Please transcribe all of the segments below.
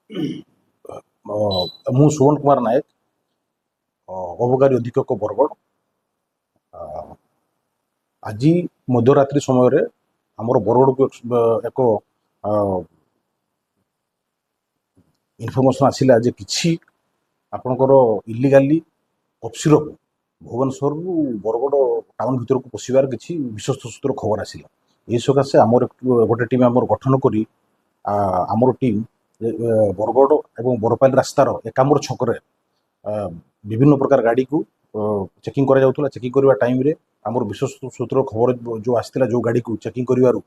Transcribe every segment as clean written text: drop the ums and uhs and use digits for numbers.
ମୁଁ ସୁବର୍ଣ୍ଣ କୁମାର ନାୟକ, ଅବକାରୀ ଅଧୀକ୍ଷକ, ବରଗଡ଼। ଆଜି ମଧ୍ୟରାତ୍ରି ସମୟରେ ଆମର ବରଗଡ଼କୁ ଏକ ଇନଫର୍ମେସନ୍ ଆସିଲା ଯେ କିଛି ଆପଣଙ୍କର ଇଲିଗାଲି କଫ୍ ସିରପ୍ ଭୁବନେଶ୍ୱରରୁ ବରଗଡ଼ ଟାଉନ୍ ଭିତରକୁ ପଶିବାର କିଛି ବିଶ୍ୱସ୍ତ ସୂତ୍ରରୁ ଖବର ଆସିଲା। ଏହି ସକାଶେ ଆମର ଗୋଟେ ଟିମ୍ ଆମର ଗଠନ କରି ଆମର ଟିମ୍ ବରଗଡ଼ ଏବଂ ବରପାଲି ରାସ୍ତାର ଏକାମ୍ର ଛକରେ ବିଭିନ୍ନ ପ୍ରକାର ଗାଡ଼ିକୁ ଚେକିଂ କରାଯାଉଥିଲା। ଚେକିଂ କରିବା ଟାଇମ୍ରେ ଆମର ବିଶ୍ୱସ୍ତ ସୂତ୍ର ଖବର ଯେଉଁ ଆସିଥିଲା, ଯେଉଁ ଗାଡ଼ିକୁ ଚେକିଂ କରିବାରୁ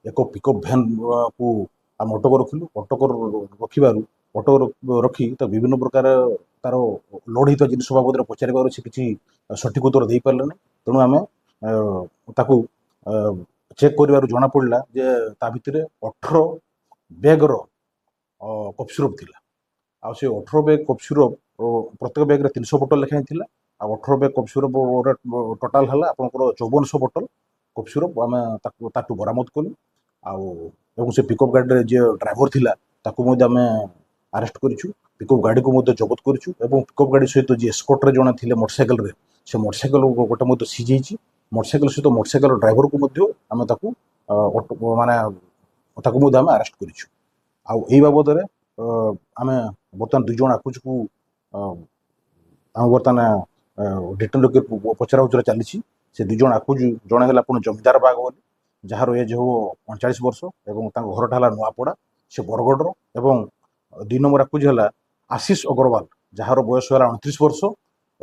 ଏକ ପିକଅପ୍ ଭ୍ୟାନ୍କୁ ଆମେ ଅଟକ ରଖିଲୁ। ଅଟକ ରଖିବାରୁ, ଅଟକ ରଖି ତ ବିଭିନ୍ନ ପ୍ରକାର ତାର ଲୋଡ଼ ହେଇଥିବା ଜିନିଷ ବାବଦରେ ପଚାରିବାରୁ ସେ କିଛି ସଠିକ ଉତ୍ତର ଦେଇପାରିଲେନି। ତେଣୁ ଆମେ ତାକୁ ଚେକ୍ କରିବାରୁ ଜଣାପଡ଼ିଲା ଯେ ତା ଭିତରେ 18 ବ୍ୟାଗ୍ର କଫ୍ ସିରପ୍ ଥିଲା। ଆଉ ସେ 18 ବ୍ୟାଗ୍ କଫ୍ ସିରପ୍, ପ୍ରତ୍ୟେକ ବ୍ୟାଗ୍ରେ 300 ବୋଟଲ ଲେଖାଏଁ ଥିଲା। ଆଉ 18 ବ୍ୟାଗ୍ କଫ୍ ସିରପ୍ ଟୋଟାଲ୍ ହେଲା ଆପଣଙ୍କର 5400 ବୋଟଲ କଫ୍ ସିରପ୍ ଆମେ ତାକୁ ତାଠୁ ବରାମଦ କଲୁ। ଆଉ ଏବଂ ସେ ପିକଅପ୍ ଗାଡ଼ିରେ ଯିଏ ଡ୍ରାଇଭର ଥିଲା, ତାକୁ ମଧ୍ୟ ଆମେ ଆରେଷ୍ଟ କରିଛୁ। ପିକଅପ୍ ଗାଡ଼ିକୁ ମଧ୍ୟ ଜବତ କରିଛୁ ଏବଂ ପିକଅପ୍ ଗାଡ଼ି ସହିତ ଯିଏ ଏସ୍କର୍ଟରେ ଜଣେ ଥିଲେ ମୋଟରସାଇକେଲରେ, ସେ ମୋଟରସାଇକେଲ ଗୋଟେ ମଧ୍ୟ ସିଜ୍ ହେଇଛି। ମୋଟରସାଇକେଲ ସହିତ ମୋଟରସାଇକେଲ ଡ୍ରାଇଭରକୁ ମଧ୍ୟ ଆମେ ତାକୁ ମାନେ ତାକୁ ମଧ୍ୟ ଆମେ ଆରେଷ୍ଟ କରିଛୁ। ଆଉ ଏଇ ବାବଦରେ ଆମେ ବର୍ତ୍ତମାନ ଦୁଇ ଜଣ ଆକୁଜକୁ ଆମେ ବର୍ତ୍ତମାନ ଡିଟେନ୍ ରଖି ପଚରା ଉଚରା ଚାଲିଛି। ସେ ଦୁଇ ଜଣ ଆକୁଜ, ଜଣେ ହେଲା ଆପଣ ଜମିଦାର ବାଗ ବୋଲି, ଯାହାର ଏଜ୍ ହେବ 39 ବର୍ଷ ଏବଂ ତାଙ୍କ ଘରଟା ହେଲା ନୂଆପଡ଼ା, ସେ ବରଗଡ଼ର। ଏବଂ ଦୁଇ ନମ୍ବର ଆକୁଜ ହେଲା ଆଶିଷ ଅଗ୍ରୱାଲ, ଯାହାର ବୟସ ହେଲା 29 ବର୍ଷ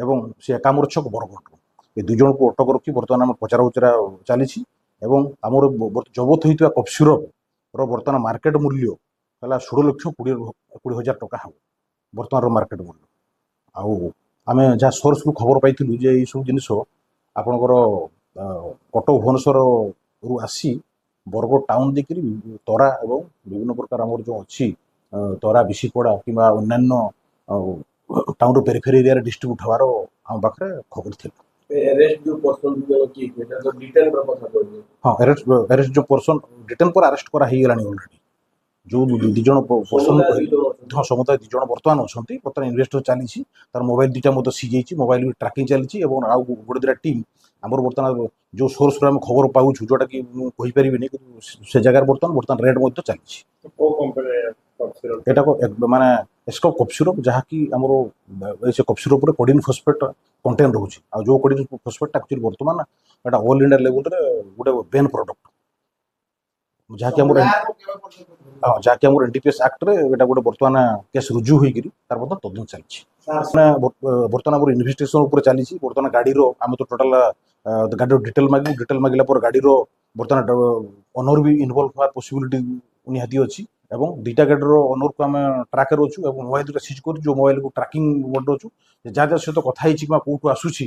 ଏବଂ ସେ ଏକାମ୍ର ଛକ, ବରଗଡ଼ର। ଏ ଦୁଇ ଜଣଙ୍କୁ ଅଟକ ରଖି ବର୍ତ୍ତମାନ ଆମ ପଚରା ଉଚରା ଚାଲିଛି। ଏବଂ ଆମର ଜବତ ହୋଇଥିବା କଫ୍ ସିରପ୍ର ବର୍ତ୍ତମାନ ମାର୍କେଟ ମୂଲ୍ୟ ହେଲା 16 ଲକ୍ଷ 20 ହଜାର ଟଙ୍କା ହେବ ବର୍ତ୍ତମାନର ମାର୍କେଟ ମୂଲ୍ୟ। ଆଉ ଆମେ ଯାହା ସୋର୍ସରୁ ଖବର ପାଇଥିଲୁ ଯେ ଏଇସବୁ ଜିନିଷ ଆପଣଙ୍କର କଟକ ଭୁବନେଶ୍ୱରରୁ ଆସି ବରଗଡ଼ ଟାଉନ୍ ଦେଇକରି ତରା ଏବଂ ବିଭିନ୍ନ ପ୍ରକାର ଆମର ଯେଉଁ ଅଛି ତରା, ବିଶିପଡ଼ା କିମ୍ବା ଅନ୍ୟାନ୍ୟ ଟାଉନର ପେରିଫେରି ଏରିଆରେ ଡିଷ୍ଟ୍ରିବ୍ୟୁଟ୍ ହେବାର ଆମ ପାଖରେ ଖବର ଥିଲା। ଆରେଷ୍ଟ ଯୋଉ ପର୍ସନ ଦୁଇ ଜଣ କିଏ କିଏ? ଏଟା ତ ଡିଟେନ୍ ର କଥା କହିଲେ। ହଁ, ଆରେଷ୍ଟ ଯେଉଁ ପର୍ସନ ଡିଟେନ୍ ପରେ ଆରେଷ୍ଟ କରା ହେଇଗଲାଣି ଅଲରେଡ଼ି, ଯେଉଁ ଦୁଇ ଜଣ ପର୍ସନ ସମୁଦାୟ କହିଲେ। ଦୁଇ ଜଣ ଅଛନ୍ତି। ହଁ, ସମୁଦାୟ ଦୁଇ ଜଣ ବର୍ତ୍ତମାନ ଅଛନ୍ତି। ବର୍ତ୍ତମାନ ଇନଭେଷ୍ଟିଗେସନ ଚାଲିଛି। ତାର ମୋବାଇଲ ଦୁଇଟା ମଧ୍ୟ ସିଜ୍ ହେଇଛି, ମୋବାଇଲ ବି ଟ୍ରାକିଂ ଚାଲିଛି। ଏବଂ ଆଉ ଗୋଟେ ଦୁଇଟା ଟିମ୍ ଆମର ବର୍ତ୍ତମାନ ଯେଉଁ ସୋର୍ସରୁ ଆମେ ଖବର ପାଉଛୁ, ଯେଉଁଟାକି ମୁଁ କହିପାରିବିନି, କିନ୍ତୁ ସେ ଜାଗାରେ ବର୍ତ୍ତମାନ ବର୍ତ୍ତମାନ ରେଡ୍ ମଧ୍ୟ ଚାଲିଛି। କୋଉ କମ୍ପାନୀ କଫ୍ ସିରପ୍? ଏଟାକୁ ମାନେ ଏସ୍କୋ କଫ୍ ସିରପ୍, ଯାହାକି ଆମର ଏ ସେ କଫ୍ ସିରପ୍ରେ କୋଡ଼ିନ୍ ଫସ୍ଫେଟ୍ କଣ୍ଟେଣ୍ଟ ରହୁଛି। ଆଉ ଯେଉଁ କୋଡ଼ିନ୍ ଫସ୍ଫେଟ୍ଟା ଆକ୍ଚୁଆଲି ବର୍ତ୍ତମାନ ଏଟା ଅଲ୍ ଇଣ୍ଡିଆ ଲେଭେଲରେ ଗୋଟେ ବେନ୍ ପ୍ରଡକ୍ଟ, ଯାହାକି ଆମର ହଁ, ଯାହାକି ଆମର ଏନ୍ଡିପିଏସ୍ ଆକ୍ଟରେ ଏଇଟା ଗୋଟେ ବର୍ତ୍ତମାନ କେସ୍ ରୁଜୁ ହୋଇକରି ତାର ମଧ୍ୟ ତଦନ୍ତ ଚାଲିଛି। ମାନେ ବର୍ତ୍ତମାନ ଆମର ଇନଭେଷ୍ଟିଗେସନ ଉପରେ ଚାଲିଛି। ବର୍ତ୍ତମାନ ଗାଡ଼ିର ଆମେ ତ ଟୋଟାଲ ଗାଡ଼ିର ଡିଟେଲ ମାଗିବୁ। ଡିଟେଲ ମାଗିଲା ପରେ ଗାଡ଼ିର ବର୍ତ୍ତମାନ ଓନର ବି ଇନଭଲ୍ଭ ହେବାର ପସିବିଲିଟି ନିହାତି ଅଛି। ଏବଂ ଦୁଇଟା ଗାଡ଼ିର ଓନରକୁ ଆମେ ଟ୍ରାକରେ ଅଛୁ ଏବଂ ମୋବାଇଲ ଦୁଇଟା ସିଜ୍ କରୁଛୁ, ଯେଉଁ ମୋବାଇଲକୁ ଟ୍ରାକିଂ ମୋଡ଼ରେ ଅଛୁ, ଯାହା ଯାହା ସହିତ କଥା ହେଇଛି କିମ୍ବା କୋଉଠୁ ଆସୁଛି।